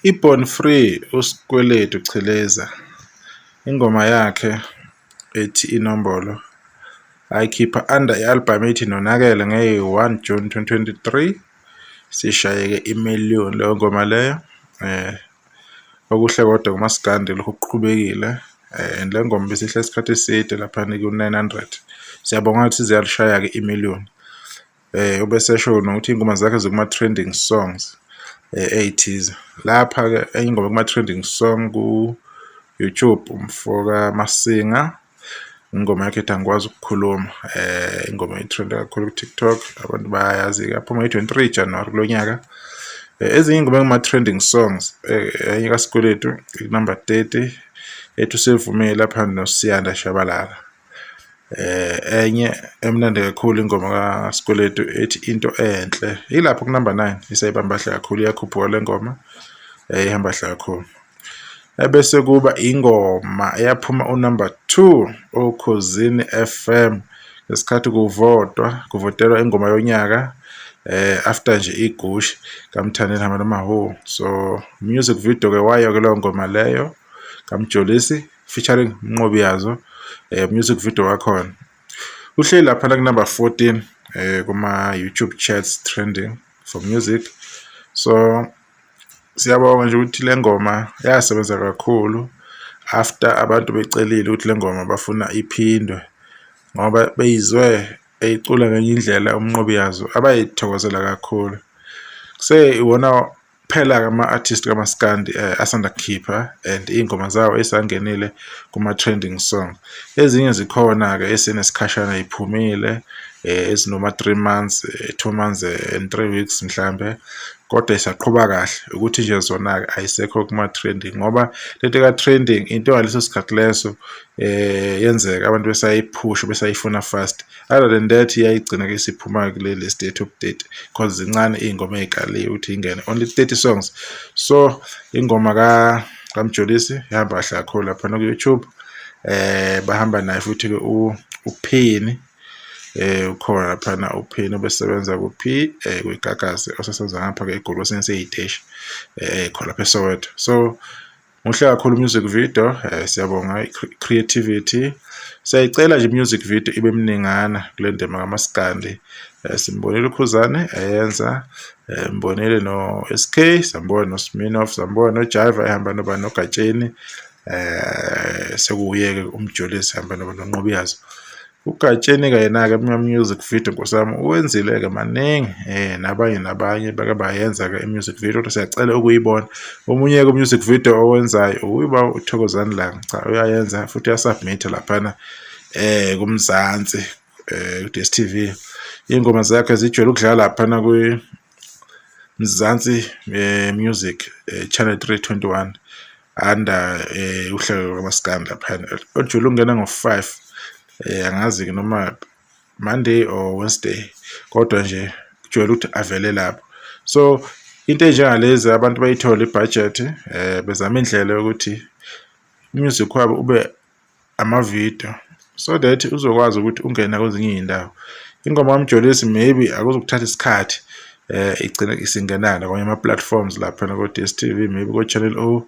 I-Born Free uSkweletu Chiliza ingoma yakhe ethi Inombolo ayikhipha under i-album ethi Nonakele ngeyi-1 June 2023, sishayeke imiliyoni leyo ngoma leyo. Okuhle kodwa kumaskandi lokhu kuqhubekile and le ngoma besihlala isikhathi eside laphana ku-900. Siyabonga ukuthi ziyalishaya-ke imiliyoni. Ubesesho nokuthi iy'ngoma zakhe zikuma-trending songs ey'thize. Lapha-ke enye ingoma kuma-trending song ku-YouTube umfoka Masinga, ingoma yakhe ethi Angikwazi Ukukhuluma, ingoma i-trend-a kakhulu ku-TikTok, abantu bayayazi-ke, yaphuma ngeyi-23 January kulo nyaka. Ezinye iy'ngoma ey'ngama-trending songs, enye kaSkweletu number 30 ethi Usevumile lapha noSiyanda Shabalala. Enye emnandi kakhulu ingoma kaSkweletu ethi Into Enhle ilapho ku-number 9, isayibamba kahle kakhulu, iyakhuphuka le ngoma, ihamba kahle kakhulu. Ebese kuba ingoma eyaphuma u-number 2 Okhozini FM ngesikhathi kuvotwa kuvotelwa ingoma yonyaka after nje igushi kaMthandeni hamba noMahu. So music video ke wayo ke leyo ngoma leyo kaMjolisi featuring Mnqobi Yazo, music video wakhona uhleli lapha ku number 14 kuma YouTube charts trending for music. So siyabonga nje ukuthi le ngoma yasebenza kakhulu after abantu becelile ukuthi le ngoma bafuna iphindwe ngoba beyizwe eyicula ngenye indlela uMnqobi Yazo, abayithokozela kakhulu. Kuse iwona kuphela ama-artist kamaskandi asanda kukhipha and iy'ngoma zawo esangenile kuma-trending song. Ezinye zikhona-ke esenesikhashana yiphumile, ezinoma 3 months, 2 months and 3 weeks mhlambe, kodwa isaqhuba kahle ukuthi nje zona-ke ayisekho kuma-trending ngoba lento ka-trending into ngaleso sikhathi leso yenzeka abantu besayiphusha, besayifuna fast. Other than that, iyayigcina-ke isiphuma kule list ye-top 30 cause zincane iy'ngoma ey'kaliwe ukuthi ingene, only 30 songs. So ingoma kaMjolisi ihamba kahle kakhulu laphana ku-YouTube. Bahamba naye futhi-ke uPhini, ukhona laphana uPhini obesebenza kuphi, kwiGagasi, osesebenza ngapha-ke eGoli kwesinye sey'teshi khona lapha eSoweto. So muhle kakhulu music video, siyabonga i-creativity. Siyayicela nje music video ibe mningana kule ndima kamaskandi. Simbonile uKhuzane eyenza, mbonile no-SK, sambona no-Sminoff, sambona no-Jaiva ehamba noba noGatsheni, sekuwuye-ke uMjolisi ehamba noba noNqobiyazo. UGatsheni-ke yena-ke kuma-music video, nkosi yami, uwenzile-ke maningi, nabanye nabanye bake bayenza-ke i-music video, kodwa siyacela ukuyibona. Omunye-ke music video owenzayo uba uThokozani Langa, cha uyayenza futhi uya-submit-a laphana kuMzansi, ku-DStv. Iy'ngoma zakhe zijwayele ukudlala laphana kwi-Mzansi Music, channel 321 under uhlelo lwamaskandi laphana olujwayele ukungena ngo-5, angazi-ke noma Monday or Wednesday, kodwa nje kujwayele ukuthi avele lapho. So into ey'njengalezi abantu bayithole i-budget, bezama indlela yokuthi music wabo ube amavidiyo so that uzokwazi ukuthi ungene kwezinye iy'ndawo. Ingoma kaMjolisi maybe akuzukuthatha isikhathi igcine isingena kwamanye ama-platforms laphana ko-DStv, maybe ko-Channel O,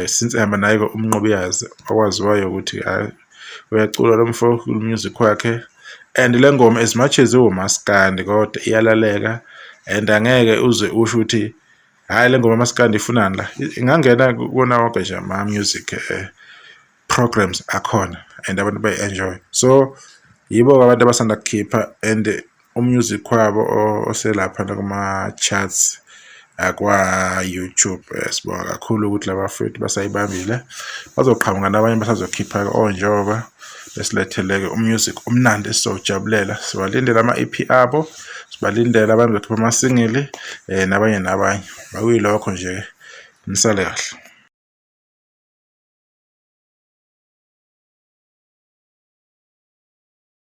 since ehamba naye-ke uMnqobiyazi okwaziwayo ukuthi uyacula lo mfo music wakhe. And le ngoma, as much as iwumaskandi, kodwa iyalaleka and angeke uze usho ukuthi hhayi, le ngoma maskandi ifunani la, ingangena kuwona wonke nje ama-music programs akhona and abantu bayi-enjoy. So yibo-ke abantu abasanda kukhipha and u-music wabo oselaphana kuma-charts akwa-YouTube. Sibonga kakhulu ukuthi laba bafowethu basayibambile, bazoqhamuka nabanye basazokhipha-ke onjengoba besilethele-ke u-music omnandi esizowujabulela. Sibalindele ama-EP abo, sibalindele abantu bekhipha ama-single, nabanye nabanye. Makuyilokho nje, nisale kahle.